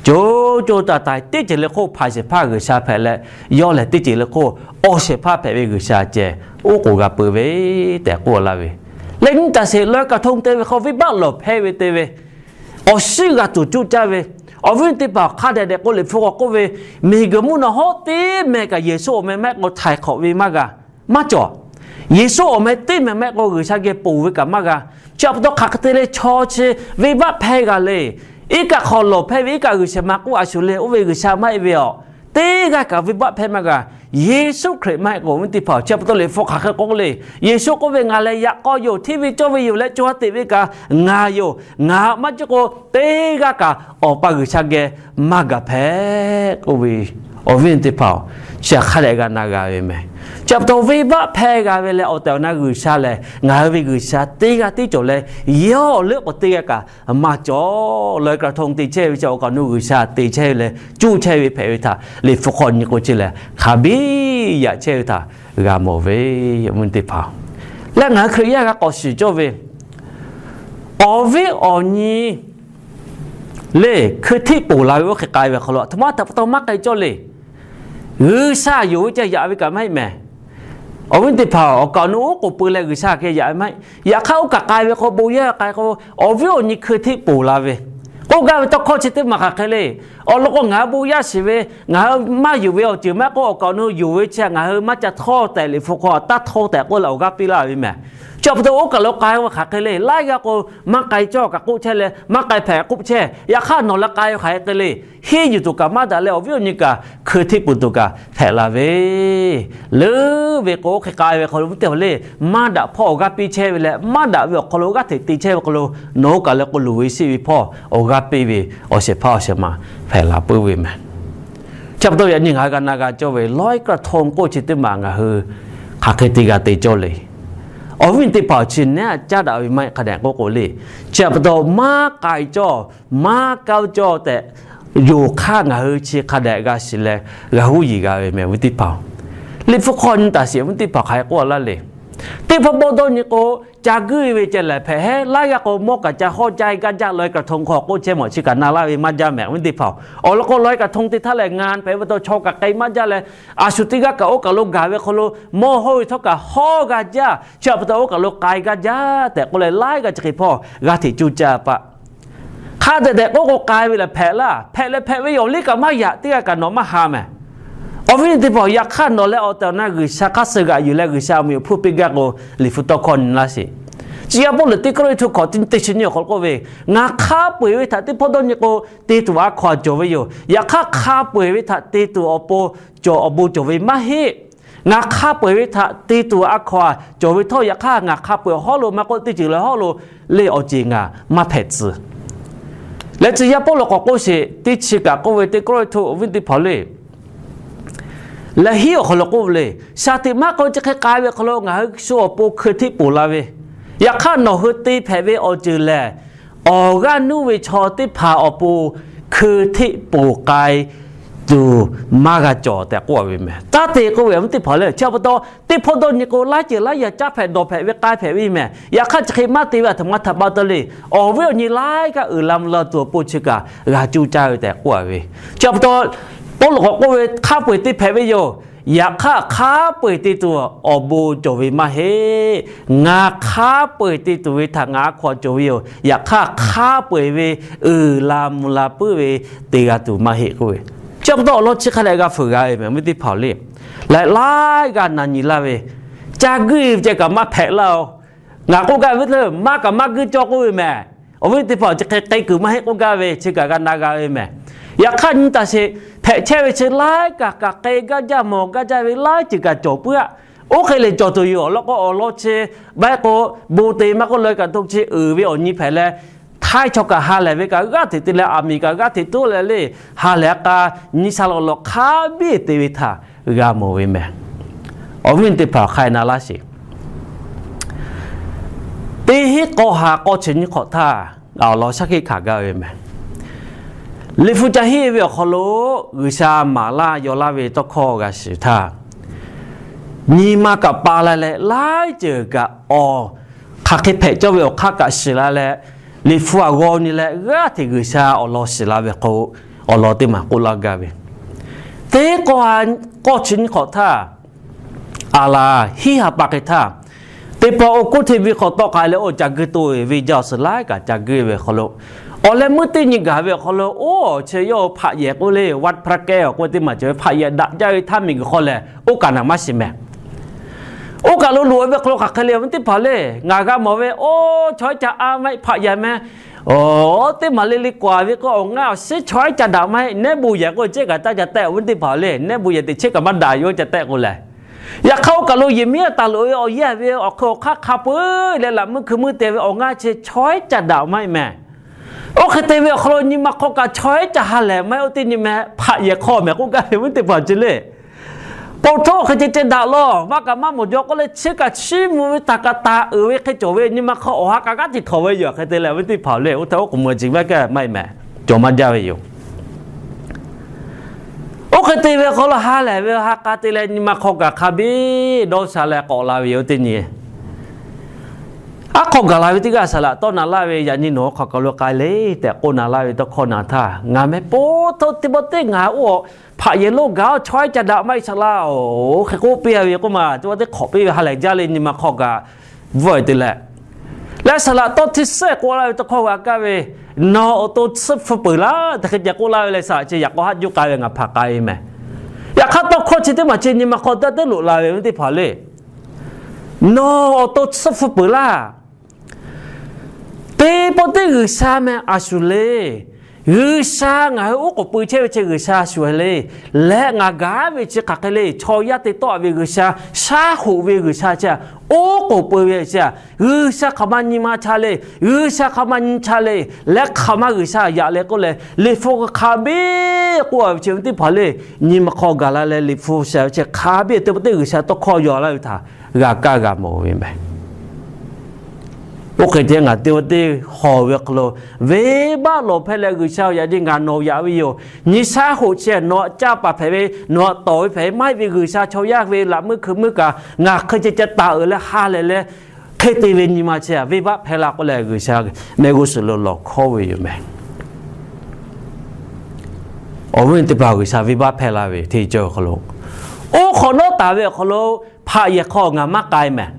Co co taiˍ taiˍ teˇ ceuˬ le hk'oˆ hpanˍ shehˍ hpaˇ G'uiˬsha hpehꞈ leh, yawˇ lehˬ teˇ ceuˬ le hk'oˆ awˬ shehˍ hpaˇ hpehꞈ ve G'uiˬsha ceh oˉ k'oˍ g'a peuˬ ve tehꞈ k'oˆ laˇ ve. Leh nyi taˍ sheˍ, ลอยกระทง te ve hk'aw venˇbaˆ lawˬ hpehˇ ve te ve, awˬ shinˉ g'a tuˬ cuˇ caˇ ve, awˬ viˉ teˇ hpaˍ hk'a dehꞈ dehꞈ k'o Liꞈ hpu k'awꞈ k'oˆ ve, miˬguiˬ mvuhˇ naw hawˉ teˇ meh kaꞈ Yeˍsuˆ awˬ meh maˇ heˆ k'o htaiˍ hk'awꞈ ve maˇ g'a, maˇ cawˬ. Yeˍsuˆ awˬ meh teˇ meh maˇ heˆ k'o G'uiˬsha geh ponˬ ve kaꞈ maˇ g'a. Chi pa taw hk'aˬ hk'e te le, chaw chi venˇbaˆ hpehˇ g'a le. Iˉ kaˆ hk'aw lawˬ hpehˇ ve iˉ kaˆ G'uiˬsha maˇ k'oˆ, a shu le oˇ ve G'uiˬsha maˇ heˆ ve aˬ, teˇ g'aˇ kaꞈ venˇbaˆ hpehˇ maˇ g'a. Yeˍsuˆ Hkriꞈ maˇ heˆ k'o, awˬ viˉ teˇ hpaˍ, chi pa taw Liꞈ hpu hk'aˬ hk'e k'oˆ le, Yeˍsuˆ k'oˆ ve, Ngaˬ lehˬ yaꞈ k'aw yoˬ, hteˇ ve cawˇ ve yoˬ leh co ha teꞈ ve kaꞈ ngaˬ yoˬ. Ngaˬ maˇ jiˇ k'o, teˇ g'aˇ kaꞈ Awˬ pa G'uiˬsha geh maˇ gaˬ hpehꞈ k'oˆ ve, awˬ viˉ teˇ hpaˍ-oˬ, chi hk'a dehꞈ g'a na g'a ve meh. Chi pa taw venˇbaˆ hpehˇ g'a ve leh awˬ tehˬ awˬ na G'uiˬsha lehˬ, ngaˬ hui ve G'uiˬsha teˇ g'aˇ tiˉ cawˬ leh, yawˇ leuˆ k'awꞈ teˇ g'aˇ kaꞈ maˇ cawˬ. ลอยกระทง te chehˇ ve chi awˬ kaˍ awˬ nu G'uiˬsha te chehˇ ve leh cuˇ chehˇ ve hpehꞈ ve htaꞈ Liꞈ hpu hk'aw nyi k'o, chi lehˬ hk'a biˇ yaꞈ chehˇ ve htaꞈ g'a mawˬ ve, awˬ viˉ teˇ hpaˍ. Leh ngaˬ hui Hkriꞈ yaˇ g'a k'awꞈ shiˍ cawˇ ve, awˬ viˉ awˬ nyi le hkui htiˆ poˬ la ve oˇ hk'e k'ai ve hk'aw lo, a htoꞈ ma htaꞈ pa taw maˇ k'ai cawˇ le. G'uiˬsha yonˍ ve ceh yaꞈ ve kaꞈ maˇ heˆ meh. Awˬ viˉ teˇ hpaˍ, awˬ kaˍ awˬ nu oˉ k'oˍ pui leh G'uiˬsha hk'e yaꞈ ve maˇ heˆ. Yaꞈ hk'aˇ oˇ kaꞈ k'ai ve k'o, bon yaˇ k'ai k'o, awˬ viˉ awˬ nyi hkui hteˆ poˬ la ve, k'oˆ gaˇ ve tawˇ hkawˇ chi teˇ maˬ hk'aˬ hk'e le. Awˬ lawn k'o, ngaˬ hui bon yaˇ shiˍ ve, ngaˬ hui maˇ yonˍ ve awˬ ceuˬ maˇ k'oˆ, awˬ kaˍ awˬ nu yonˍ ve chi ngaˬ hui maˇ ca htawˇ tehꞈ Liꞈ hpu hk'aw taˇ htawˇ tehꞈ k'oˆ leh awˬ g'aˇ piˇ laˇ ve mehˬ. Chi pa taw oˇ kaˬ lo k'ai ve hk'aˬ hk'e le. Laiˉ g'aˇ k'o, maˇ k'ai cawˇ kaꞈ k'oˆ chehˇ leh, maˇ k'ai hpehꞈ k'oˆ chehˇ. Yaꞈ hk'aˇ nawˬ leh k'ai ve hk'aˬ hk'e le. Henˇ yuˬ tuˬ kaꞈ maˇ daꞈ leh, awˬ viˉ awˬ nyi kaꞈ hkui hteˆ poˬ tuˬ kaꞈ hpehꞈ la ve, leuˉ ve k'o, oˇ hk'e k'ai ve hk'aw lo viˉ teˇ hpaˍ le, maˇ daꞈ hpawˇ awˬ g'aˇ piˇ chehˇ ve leh, maˇ daꞈ ve awˬ hk'aw lo g'aˇ hteꞈ te chehˇ ve hk'aw lo, nawˬ oˇ kaˬ leh k'o loˍ ve sheˆ ve hpawˇ awˬ g'aˇ piˇ ve awˬ shehˍ hpaˇ awˬ shehˍ ma hpehꞈ la puiˉ ve mehˬ. Chi pa taw yaꞈ nyi ngaˬ hui g'a na g'a cawˇ ve ลอยกระทง k'oˆ chi teˇ maˬ ngaˬ hui hk'aˬ hk'e te g'a te cawˇ le. Awˬ viˉ teˇ hpaˍ, chi nehˉ caˉ daꞈ ve maˇ heˆ hk'a dehꞈ k'oˆ k'o le. Chi pa taw maˇ k'ai cawˇ, maˇ kaˇ cawˇ tehꞈ, yonˍ hk'aˇ ngaˬ hui chi hk'a dehꞈ g'a shiˍ leh g'a huˉ yiˍ g'a ve mehˬ viˉ teˇ hpaˍ. Liꞈ hpu hk'aw nyi taˍ sheˍ, viˉ teˇ hpaˍ hk'aˬ hk'e k'oˆ laˇ le. Teˇ hpawˇ pawˇ dawˇ nyi k'o, ca guiˇ ve ceh lehˬ hpehꞈ heˉ. Laiˉ g'aˇ k'o mawˇ kaꞈ ca hawˇ jaˇ gaˇ jaˇ, ลอยกระทง hk'aw k'oˆ chehˇ mawˬ, chi kaꞈ na laˇ ve maˇ jaˇ mehˬ viˉ teˇ hpaˍ. Awˬ lawn k'o ลอยกระทง te htaˇ lehˬ ngaˬ hpehꞈ ve pa taw chaw kaꞈ k'ai maˇ jaˇ leh, a shu teˇ g'aˇ kaꞈ oˇ kaˬ lo gaˬ ve hk'aw lo mawˇ hawˇ ve htawˇ kaꞈ hawˇ g'a jaˇ. Chi pa taw oˇ kaˬ lo k'ai gaˇ jaˇ tehꞈ k'oˆ leh, laiˉ g'aˇ chi hk'e hpawˇ g'aˇ hteꞈ cuˇ caˇ paˆ. Hk'a dehꞈ dehꞈ k'oˆ k'o k'ai ve lehˬ hpehꞈ laˇ. Hpehꞈ leh hpehꞈ ve yoˬ, liˇ kaꞈ maˇ yaꞈ, teˇ g'aˇ kaꞈ nawˬ maˇ ha mehˬ. Awˬ viˉ teˇ hpaˍ, yaꞈ hk'aˇ nawˬ leh awˬ tehˬ awˬ na G'uiˬsha hk'aˇ suh g'aꞈ yuˬ leh G'uiˬsha awˬ meh awˬ hpfuhˇ piˇ gaˇ k'o, Liꞈ hpu tawˇ hkawˇ nyi laˇ sheˍ. Chi yaˇ Pawˇluꞈ teˇ Kawˇrenˍhtuˆ hkawꞈ teˇ chi nyiˇ awˬ hk'aw lo k'oˆ ve, Ngaˬ hk'a peu-eˬ ve htaꞈ teˇ hpawˇ dawˇ nyi k'o, te tuˬ a hkaw-anˬ cawˬ ve yoˬ. Yaꞈ hk'aˇ hk'a peu-eˬ ve htaꞈ te tuˬ awˬ pon cawˬ, awˬ bon cawˬ ve maˇ heˆ. Ngaˬ hk'a peu-eˬ ve htaꞈ te tuˬ a hkaw-anˬ cawˬ ve htawˇ, yaꞈ hk'aˇ ngaˬ hk'a peu-eˬ hawˉ lo maˇ k'oˆ, teˇ ceuˬ leh hawˉ lo le awˬ ceˬ ngaˬ maˇ hpehꞈ tcuh. Leh tcuh yaˇ Pawˇluꞈ k'awꞈ k'oˆ sheˍ, teˇ chi kaꞈ k'oˆ ve teˇ Kawˇrenˍhtuˆ viˉ teˇ hpaˍ le, leh hiˉ awˬ hk'aw lo k'oˆ ve le, shaˍ tiꞈ maˇ k'o chi hk'e k'ai ve hk'aw lo ngaˬ hui shu awˬ pon hkui hteˆ poˬ la ve, yaꞈ hk'aˇ nawˬ hui te hpehꞈ ve awˬ ceuˬ lehˬ, awˬ g'aˇ nuˇ ve chaw teˇ hpaˍ awˬ pon hkui hteˆ poˬ k'ai tuˬ maˇ g'a cawˬ tehꞈ k'oˆ ve mehˬ. Taˇ te k'oˆ ve awˬ viˉ teˇ hpaˍ le. Chi pa taw teˇ hpawˇ dawˇ nyi k'o, laiˉ ceuˬ laiˉ yaꞈ caˉ hpehꞈ dawˬ hpehꞈ ve k'ai hpehꞈ ve mehˬ. Yaꞈ hk'aˇ chi hk'e maˇ te ve aˬ htoꞈ ma htaꞈ pa taw le. Awˬ viˉ awˬ nyi laiˉ g'aˇ uiˍ la mvuh la tuˬ awˬ pon chi kaꞈ g'a cuˇ caˇ ve tehꞈ k'oˆ ve. Chi pa taw Pawˇluꞈ k'awꞈ k'oˆ ve, hk'a peu-eˬ te hpehꞈ ve yoˬ. Yaꞈ hk'aˇ hk'a peu-eˬ te tuˬ awˬ bon cawˬ ve maˇ heˆ. Ngaˬ hk'a peu-eˬ te tuˬ ve htaꞈ ngaˬ a hkaw-anˬ cawˬ ve yoˬ. Yaꞈ hk'aˇ hk'a peu-eˬ ve uiˍ la mvuh la puiˉ ve te g'a tuˬ maˇ heˆ k'oˆ ve. Chi pa taw awˬ lawn chi hk'a dehꞈ g'a fuiˍ g'a ve mehˬ viˉ teˇ hpaˍ le. Laiˉ laiˉ g'aˇ na nyi laˇ ve, ca guiˇ ve ceh kaꞈ maˇ hpehꞈ laˇ-oˬ. Ngaˬ k'oˆ gaˇ ve teˇ maˇ kaꞈ maˇ guiˇ cawˇ k'oˆ ve mehˬ. Awˬ viˉ teˇ hpaˍ, chi hk'e k'ai kuiˬ maˇ heˆ k'oˆ gaˇ ve chi kaꞈ g'a na g'a ve mehˬ. Yaꞈ hk'aˇ nyi taˍ sheˍ, hpehꞈ chehˇ ve chi laiˉ kaꞈ kaꞈ k'ai gaˇ jaˇ, mawˬ gaˇ jaˇ ve laiˉ ceuˬ kaꞈ cawˬ puiˉ-aˆ. Oˇ hk'e lehˬ cawˬ tuˬ yoˬ. Awˬ lawn k'o awˬ lawn chi, baiˆ k'o, bon te maˇ k'oˆ, ลอยกระทง chi uiˍ ve awˬ nyi hpehꞈ leh, htaiˇ chaw kaꞈ ha lehˬ ve kaꞈ g'aˇ hteꞈ te leh, aˬ miˍ kaꞈ g'aˇ hteꞈ tuˉ leh le, ha lehˬ a k'a, nyi sha lawꞈ lawꞈ hk'a biˇ te ve htaꞈ g'a mawˬ ve mehˬ. Awˬ viˉ teˇ hpaˍ, hk'a na laˇ sheˍ. Teˇ hinˉ k'awˇ ha k'awˇ chi nyiˇ hk'awꞈ htaˇ, awˬ lawn shaˉ hkiˆ hkanˍ gaˇ ve mehˬ. Liꞈ hpu ca henˇ ve awˬ hk'aw lo G'uiˬsha maˍ laˇ yaw laˇ ve tawˇ hkawˇ g'a shiˍ htaˇ, nyi ma kaꞈ pa la leh, laiˉ ceuˬ kaꞈ awˬ hk'aˬ hk'e hpehꞈ cawˇ ve awˬ hk'aˇ kaꞈ shiˍ la leh, Liꞈ hpu aꞈ g'aw nyi leh g'aˇ hteꞈ G'uiˬsha awˬ lawn shiˍ la ve k'o, awˬ lawn teˇ maˬ k'oˆ laˇ gaˇ ve. Teˇ k'awˇ ha k'awˇ chi nyiˇ hk'awꞈ htaˇ, aˬ laˬ hiˉ ha pa hk'e htaˇ, teˇ pawˆ oˇ kuˉ hteˇ ve hk'awꞈ tawˆ k'ai leh, oˇ ca guiˇ to-e ve jaˇ awˬ suhˍ laiˉ kaꞈ ca guiˇ ve awˬ hk'aw lo, awˬ leh meuˇ teˇ nyi gaˬ ve awˬ hk'aw lo, oˇ awˬ chi yawˇ hpaꞈ yehˬ k'oˆ le, วัดพระแก้ว k'oˆ ve teˇ maˬ cawˬ ve hpaꞈ yehˬ daꞈ jaˇ ve htaˇ miˬguiˬ hk'aw lehˬ, oˇ kaꞈ naˬ maˇ shiˍ mehˬ. Oˇ kaˬ lo loꞈ-e ve hk'aw lo hk'aˬ hk'e le awˬ viˉ teˇ hpaˍ le, ngaˬ g'a mawˬ ve, oˇ chaw iˉ ca a maˇ heˆ hpaꞈ yehˬ mehˬ. Oˇ teˇ maˬ le le k'oˆ-a ve k'o, awˬ ngaˇ awˬ shiˉ chaw iˉ ca daꞈ maˇ heˆ, nehˉ bon yehˬ k'oˆ chehˇ kaꞈ taˇ ca tehˆ awˬ viˉ teˇ hpaˍ le, nehˉ bon yehˬ teꞈ chehˇ kaꞈ maˇ daꞈ yoˬ ca tehˆ k'o lehˬ. Yaꞈ hk'aˇ oˇ kaˬ lo yehˬ miˉ a taˍ loꞈ ve awˬ yaˇ ve awˬ hk'e awˬ hk'aˇ hk'a peu-eˬ leh laꞈ meuˇ hkui meuˇ te ve awˬ ngaˇ chi chaw iˉ ca daꞈ maˇ heˆ mehˬ. Oˇ hk'e te ve awˬ hk'aw lo nyi ma hk'aw kaꞈ chaw iˉ ca ha lehˬ maˇ heˆ, oˇ teˇ nyi mehˬ hpaꞈ yehˬ hk'aw mehˬ k'oˆ gaˇ ve awˬ viˉ teˇ hpaˍ chi le. Pon htoˇ hk'e ceh ceh daꞈ lawˬ, maˇ kaꞈ maˇ mawˬ jaw k'oˆ leh, chi kaꞈ chiˇ mvuh ve htaꞈ kaꞈ taˍ uiˍ ve hk'e cawˬ ve nyi ma hk'aw awˬ ha kaꞈ g'aˇ hteꞈ htawnˍ ve yoˬ hk'e te leh awˬ viˉ teˇ hpaˍ le, oˇ htaˇ oˉ k'oˍ mvuh ciˬ maˇ kaˇ maˇ heˆ mehˬ, cawˬ maˇ jaˇ ve yoˬ. Oˇ hk'e te ve hk'aw lo ha lehˬ ve ha k'a te leh nyi ma hk'aw kaꞈ hk'a biˇ dawˇ sha leh k'awꞈ la ve yoˬ teˇ nyi. Aˉ hk'aw gaˬ la ve teˇ g'aˇ saˍ laꞈ tawˆ na laˇ ve, yaꞈ nyi nawˬ hui hk'aˬ kaˬ lo k'ai le tehꞈ k'oˆ na laˇ ve tawˇ hkawˇ na htaˇ, ngaˬ meh po htawˇ teˇ pawˆ teˇ ngaˬ oˇ hpaꞈ yehˬ lonˉ gaˬ-oˬ chaw ehˉ ca daꞈ maˇ heˆ shaˍ laˇ-oˬ, hk'e k'oˆ piˇ a ve k'oˆ ma, teˇ pawˆ teˇ hk'awꞈ piˇ ve ha lehˬ jaˇ le nyi ma hk'aw kaꞈ bvuhˆ e te leh, leh saˍ laꞈ tawˇ htiˇ suhˉ k'oˆ laˇ ve tawˇ hkawˇ g'a kaˇ ve, Nawˬ awˬ to tsuhˇ hpfuh peuˬ laˇ tehꞈ hk'e ceh k'oˆ laˇ ve leh, saˍ laꞈ chi yaꞈ k'aw haˆ juˇ k'ai ve ngaˬ hpaˍ k'ai ve meh. Yaꞈ hk'aˇ tawˇ hkawˇ chi teˇ maˬ chi nyi ma hk'aw taˇ teˇ loꞈ la ve teˇ hpaˍ le. Nawˬ awˬ to tsuhˇ hpfuh peuˬ laˇ. Teˇ pawˆ teˇ G'uiˬsha meh a shuˍ le. G'uiˬsha ngaˬ hui oˉ k'oˍ pui chehˇ ve chi G'uiˬsha a shuˍ le. Leh ngaˬ gaˬ ve chi hk'aˬ hk'e le, chaw yaˇ te tawˆ ve G'uiˬsha, shaˉ hoꞈ ve G'uiˬsha chi, oˉ k'oˍ pui ve chi, G'uiˬsha hk'aˬ ma nyi ma cha le, G'uiˬsha hk'aˬ ma nyi cha le, leh hk'aˬ ma G'uiˬsha yaꞈ leh k'oˆ leh, Liꞈ hpu hk'a biˇ k'oˆ ve chi ve teˇ hpaˍ le, nyi ma hk'aw gaˬ la leh Liꞈ hpu sha ve chi hk'a biˇ teˇ pawˆ teˇ G'uiˬsha tawˇ hkawˇ yaw laˇ ve htaꞈ g'a kaˇ g'a mawˬ ve meh. Oˇ hk'e te ngaˬ teˇ pawˆ teˇ hawˬ ve hk'aw lo, venˇbaˆ lawˬ hpehˇ leh G'uiˬsha-oˬ, yaꞈ nyi ngaˬ nawˬ yaꞈ ve yoˬ. Nyi shaˉ hoꞈ chi nawˬ htaꞈ caˇ paˍ hpehꞈ ve, nawˬ htaꞈ tawˍ ve hpehꞈ ve maˇ heˆ ve, G'uiˬsha chaw yaˇ ve laꞈ meuˇ hkui meuˇ kaꞈ ngaˬ hk'e ceh ceh taˍ uiˍ leh ha lehˬ leh, hk'e te ve nyi ma chi venˇbaˆ hpehˇ la k'oˆ leh G'uiˬsha mehˆ g'uˇ suhˍ lo lawˬ hkawˇ ve yoˬ meh. Awˬ viˉ teˇ hpaˍ, G'uiˬsha venˇbaˆ hpehˇ la ve hteˇ cawˇ ve hk'aw lo, oˇ hk'awꞈ nawˉ taˍ ve awˬ hk'aw lo hpaꞈ yehˬ hk'aw ngaˬ maˇ k'ai meh.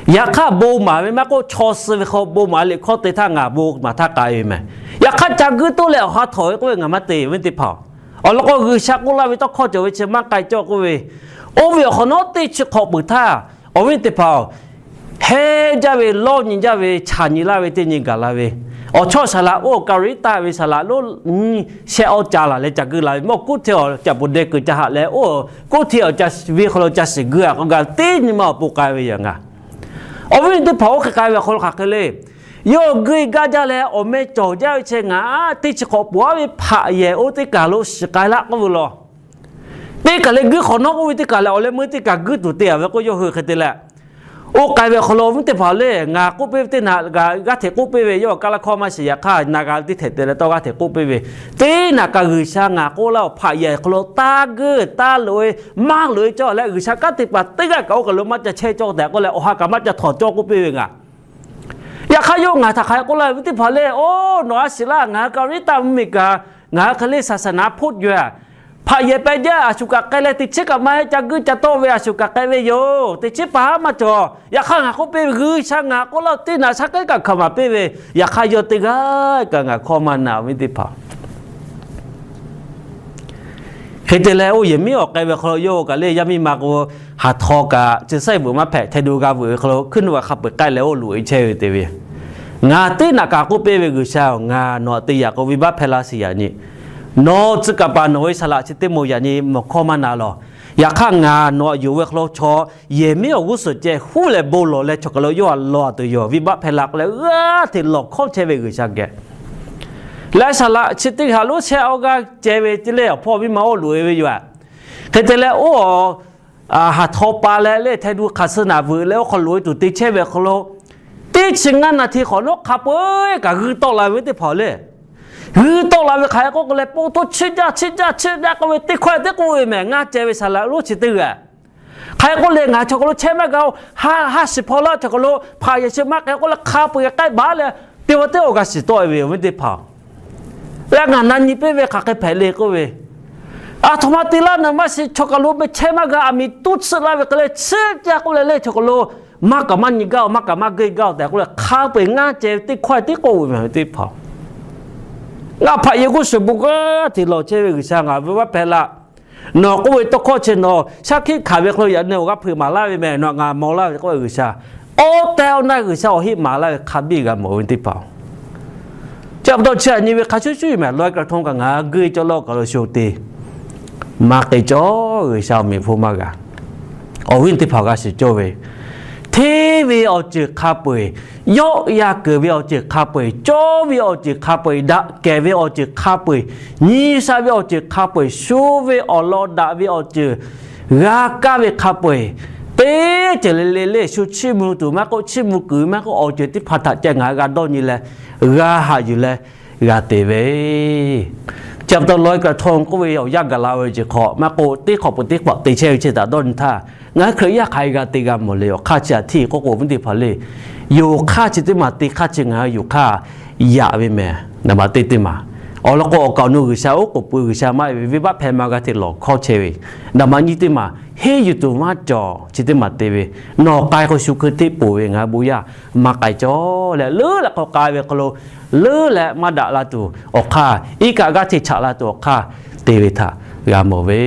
Yaꞈ hk'aˇ bon maˍ ve maˇ k'oˆ, chaw suh ve hk'aw bon maˍ liꞈ hkawˇ te htaˇ ngaˬ bon maˍ htaˇ k'ai ve meh. Yaꞈ hk'aˇ ca guiˇ toˉ leh awˬ ha htawꞈ ve k'oˆ ve ngaˬ maˇ te ve teˇ hpaˍ. Awˬ lawn k'o, G'uiˬsha k'oˆ laˇ ve tawˇ hkawˇ cawˬ ve chi maˇ k'ai cawˇ k'oˆ ve, oˇ ve awˬ hk'awꞈ nawˉ teˇ chi hk'awꞈ peuˬ htaˇ, awˬ viˉ teˇ hpaˍ-oˬ, heˆ jaˇ ve lawˇ nyi jaˇ ve chaꞈ nyi laˇ ve teˇ nyi gaˬ la ve, awˬ chawˇ saˍ laꞈ oˇ Kaˍriˍtaˆ ve saˍ laꞈ lonˉ nyiˇ shehˆ awˇ ca laˬ leh ca guiˇ la ve mawˇ kuˉ hteˇ awˬ caꞈ poˍ deh kuiˬ ca haꞈ leh oˇ kuˉ hteˇ awˬ ca ve hk'aw lo ca shiˍ guiˇ a k'o gaˬ teˇ nyi ma awˬ pon k'ai ve yoˬ ngaˬ. Awˬ viˉ teˇ hpaˍ oˇ hk'e k'ai ve awˬ hk'aw lo hk'aˬ hk'e le. Yawˇ guiˇ gaˇ jaˇ leh awˬ meh cawˬ jaˇ ve chi ngaˬ teˇ chi hk'awꞈ peuˬ aˉ ve hpaꞈ yehˬ oˇ teˇ kaˬ lo shiˍ k'ai laˇ k'oˆ ve law. Teˇ kaˬ leh guiˇ hk'awꞈ nawˉ k'oˆ ve teˇ kaˬ leh awˬ leh meuˇ teˇ kaˬ guiˇ tuˬ te a ve k'o, yawˇ hui hk'e te leh, oˇ k'ai ve awˬ hk'aw lo awˬ viˉ teˇ hpaˍ le, ngaˬ k'oˆ piˇ ve teˇ naꞈ g'a g'aˇ hteꞈ k'oˆ piˇ ve, yawˇ kaˇ laˇ hkawˇ maˇ shiˍ. Yaꞈ hk'aˇ na g'a teˇ hteꞈ te leh tawˇ g'aˇ hteꞈ k'oˆ piˇ ve, teˇ naꞈ kaꞈ G'uiˬsha ngaˬ k'oˆ laˇ-oˬ, hpaꞈ yehˬ hk'aw lo taˇ guiˇ taˇ loꞈ-e, maˇ loꞈ-e cawˇ leh G'uiˬsha kanˉ te paˍ teˇ g'aˇ kaꞈ oˇ kaˬ lo maˇ ca chehˇ cawˇ tehꞈ k'oˆ leh awˬ ha kaꞈ maˇ ca htawnˍ cawˇ k'oˆ piˇ ve ngaˬ. Yaꞈ hk'aˇ yawˇ ngaˬ htaꞈ hk'aˬ hk'e k'oˆ laˇ ve teˇ hpaˍ le, oˇ nawˬ a shiˍ laˇ, ngaˬ hui Kaˍriˍtaˆ mvuhˇmiˬ kaꞈ ngaˬ hui hk'e le saˍsaˍnaˍ hpoˆ jaw-a, hpaꞈ yehˬ peh jaˇ, a shu kaꞈ k'ai leh teˇ chiˉ kaꞈ maˇ heˆ, ca guiˇ ca tawˆ ve a shu kaꞈ k'ai ve yoˬ, teˇ chiˉ paˍ haˉ maˇ cawˬ. Yaꞈ hk'aˇ ngaˬ k'oˆ piˇ ve, G'uiˬsha ngaˬ k'oˆ laˇ-oˬ, teˇ naꞈ shaˉ k'aˉ kaꞈ hkaoˍ maˍ piˇ ve, yaꞈ hk'aˇ yawˇ teˇ g'aˇ kaꞈ ngaˬ hkawˇ maˇ na, awˬ viˉ teˇ hpaˍ. Hk'e te leh oˇ yehˬ miˉ awˬ k'ai ve hk'aw lo yawˇ kaꞈ le yaˇ miˇ ma k'o, haˍ htaw kaꞈ chi saiˉ veuꞈ maˇ hpehꞈ, hteh do g'a veuꞈ ve hk'aw lo hkuiˉ nuˆ a hk'a peu-eˬ k'ai leh oˇ loꞈ-e chehˇ ve te ve, ngaˬ teˇ naꞈ kaꞈ k'oˆ piˇ ve, G'uiˬsha-oˬ, ngaˬ nawˬ htaꞈ te yaꞈ k'o venˇbaˆ hpehˇ laˇ sheˍ yaꞈ nyi. Nawˬ tcuh kaˍ paˍ nawˬ ve saˍ laꞈ chi teˇ moˍ yaꞈ nyi mawˬ hkawˇ maˇ na lawˬ. Yaꞈ hk'aˇ ngaˬ nawˬ htaꞈ yonˍ ve hk'aw lo chaw yehˬ miˉ awˬ g'uˇ suhˍ ceh huˉ leh bon lawˬ leh chaw kaˬ lo yawˇ htaꞈ lawˬ a tuˬ yoˬ, venˇbaˆ hpehˇ la k'oˆ leh g'aˇ hteꞈ lawˬ hkawˇ chehˇ ve G'uiˬsha geh leh saˍ laꞈ chi teˇ g'aˇ lonˉ shehˆ awˇ g'aˇ ceh ve te leh awˬ hpawˇ viˇ ma oˇ loꞈ-e ve yoˬ. Hk'e te leh oˇ haˍ htaw pa leh le hteh du hk'aˬ suh naꞈ veuꞈ leh oˇ hk'aw loꞈ-e tuˬ te chehˇ ve awˬ hk'aw lo, teˇ chi ngaˇ naˍ hti hk'awꞈ nawˉ hk'a peu-eˬ kaꞈ g'uiˇ tawˆ la ve teˇ hpaˍ le. G'uiˇ tawˆ la ve hk'aˬ hk'e k'oˆ k'o leh, po hto chiˇ jaˇ chiˇ jaˇ chiˇ jaˇ k'oˆ ve teˇ hkawˇ teˇ k'oˆ ve meh, ngaˇ ceh ve saˍ laꞈ lonˉ chi teˇ g'aˇ hk'aˬ hk'e k'oˆ leh, ngaˬ chaw hk'aw lo chehˇ maˇ g'a-oˬ, ha ha shiˍ hpaw laˇ, chaw hk'aw lo hpaꞈ yehˬ chi maˇ k'ai k'oˆ leh hk'a peu-eˬ k'ai baˬ leh, teˇ pawˆ teˇ awˬ g'a shiˍ tawˆ ve awˬ viˉ teˇ hpaˍ-oˬ. Leh ngaˬ na nyi piˇ ve hk'aˬ hk'e hpehꞈ le k'oˆ ve, aˬ htoꞈ ma te laˇ na maˇ shiˍ, chaw kaˬ lo meh chehˇ maˇ g'a, aˬ miˍ tuˉ tsuhˆ laˇ ve hk'e leh chiˇ jaˇ k'oˆ leh le, chaw kaˬ lo maˇ kaꞈ maˇ nyi gaˇ-oˬ, maˇ kaꞈ maˇ guiˇ gaˇ-oˬ tehꞈ k'oˆ leh hk'a peu-eˬ ngaˇ ceh ve teˇ hkawˇ teˇ k'oˆ ve meh ve teˇ hpaˍ-oˬ. Ngaˬ hpaꞈ yehˬ g'uˇ suhˍ bon g'aˇ hteꞈ lawˬ chehˇ ve G'uiˬsha, ngaˬ venˇbaˆ hpehˇ laˇ. Nawˬ k'oˆ ve tawˇ hkawˇ chi nawˬ shaˉ hkiˆ hkanˍ ve hk'aw lo yaꞈ nyi awˬ g'aˇ hpeuꞈ maˍ laˇ ve meh, nawˬ ngaˬ mawˬ laˇ ve k'oˆ ve G'uiˬsha, awˬ tehˬ awˬ na G'uiˬsha awˬ heˆ maˍ laˇ ve hk'a biˇ g'a mawˬ ve teˇ hpaˍ-oˬ. Chi pa taw chi aꞈ nyi ve hk'a shuˍ shuˍ maˬ lawˇ-e kaꞈ htoˇ kaꞈ ngaˬ hui guiˇ cawˇ lawˇ kaˬ lo sho te maˇ k'ai cawˇ, G'uiˬsha awˬ meꞈ hpu maˇ g'a. Awˬ viˉ teˇ hpaˍ g'a shiˍ cawˇ ve, hteˇ ve awˬ ceuˬ hk'a peu-eˬ, yawˆ yan keunˍ ve awˬ ceuˬ hk'a peu-eˬ, cawˇ ve awˬ ceuˬ hk'a peu-eˬ, daꞈ kehˬ ve awˬ ceuˬ hk'a peu-eˬ, nyi sha ve awˬ ceuˬ hk'a peu-eˬ, sho ve awˬ lawn daꞈ ve awˬ ceuˬ g'a kaˇ ve hk'a peu-eˬ, teˇ ceuˬ le le le shu chiˇ mvuh tuˬ maˇ k'oˆ, chiˇ mvuh kuiˬ maˇ k'oˆ, awˬ ceuˬ teˇ hpaˍ htaꞈ ca ngaˬ hui g'a dawˇ nyi leh, g'a haꞈ yuˬ leh g'a te ve. Chi pa taw lawˇ-e kaꞈ htoˇ k'oˆ ve awˬ yanˇ gaˬ la ve awˬ ceuˬ hk'awꞈ maˇ k'oˆ, teˇ hk'awꞈ peuˬ teˇ hk'awꞈ te chehˇ ve chi htaꞈ dawˇ nyi htaˇ, Ngaˬ hui Hkriꞈ yaˇ hk'aˬ hk'e g'a te g'a mawˬ le. Awˬ hk'aˇ chi aꞈ htiˇ k'oˆ k'o, awˬ viˉ teˇ hpaˍ le, yonˍ hk'aˇ chi teˇ maˬ te hk'aˇ chi ngaˬ hui yonˍ hk'aˇ yaꞈ ve mehˍ. Naˍ baꞈ teˇ teˇ maˬ awˬ lawn k'o, awˬ kaˍ awˬ nu G'uiˬsha oˉ k'oˍ pui G'uiˬsha maˇ heˆ ve, venˇbaˆ hpehˇ ma g'a hteꞈ lawˬ hkawˇ chehˇ ve. Naˍ baꞈ nyiˇ teˇ maˬ henˇ yuˬ tuˬ maˇ cawˬ chi teˇ maˬ te ve, nawˬ k'ai k'o shu hkui hteˆ poˬ ve, ngaˬ hui bon yaˇ maˇ k'ai cawˬ leh, leuˉ leh k'awꞈ k'ai ve hk'aw lo leuˉ leh maˇ daꞈ la tuˬ awˬ hk'aˇ, iˉ kaˆ g'aˇ hteꞈ chaꞈ la tuˬ awˬ hk'aˇ te ve htaꞈ g'a mawˬ ve.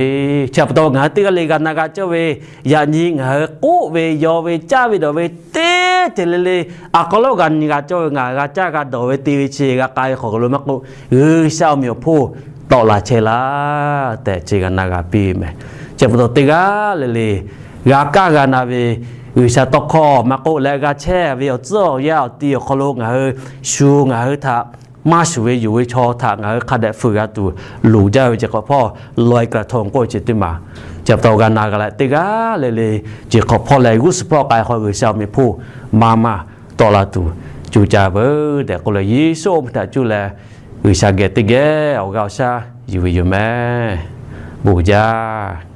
Chi pa taw ngaˬ hui teˇ g'aˇ le g'a na g'a cawˇ ve, yaꞈ nyi ngaˬ hui k'oˆ ve, yaw ve, caˇ ve, dawˬ ve, teˇ ceuˬ le le, a k'aw lawˉ g'a nyi g'a cawˇ ve, ngaˬ g'a caˇ g'a dawˬ ve, te ve chi g'a k'ai ve hk'aw lo maˇ k'oˆ, G'uiˬsha awˬ meꞈ awˬ hponˇ tawˆ la chehˇ laˇ tehꞈ chi g'a na g'a piˇ mehˍ. Chi pa taw teˇ g'aˇ le le g'a kaˇ g'a na ve, G'uiˬsha tawˇ hkawˇ maˇ k'oˆ leh g'a chehˇ ve awˬ tcuhˉ awˬ yaˇ awˬ ti awˬ hk'aw lo ngaˬ hui shu ngaˬ hui htaꞈ maˇ shuˍ ve yonˍ ve chaw htaꞈ ngaˬ hui hk'a dehꞈ fuiˍ g'a tuˬ loˍ jaˇ ve ceuˬ hk'awꞈ hpawˇ loiˍ kaˍ htaw k'oˆ ve ceuˬ teˇ maˬ, chi pa taw g'a na g'a leh teˇ g'aˇ le le ceuˬ hk'awꞈ hpawˇ leh g'uˇ suhˍ hpawˇ k'ai hk'aw G'uiˬsha awˬ meꞈ hponˇ maˇ maˇ tawˆ la tuˬ co caˇ veuˬ tehꞈ k'oˆ leh, Yeˍsuˆ awˬ meh htaꞈ cuˇ leh G'uiˬsha geh teˇ geh awˬ g'aˇ awˬ shaˉ yuˬ ve yoˬ mehˍ. Bon jaˇ.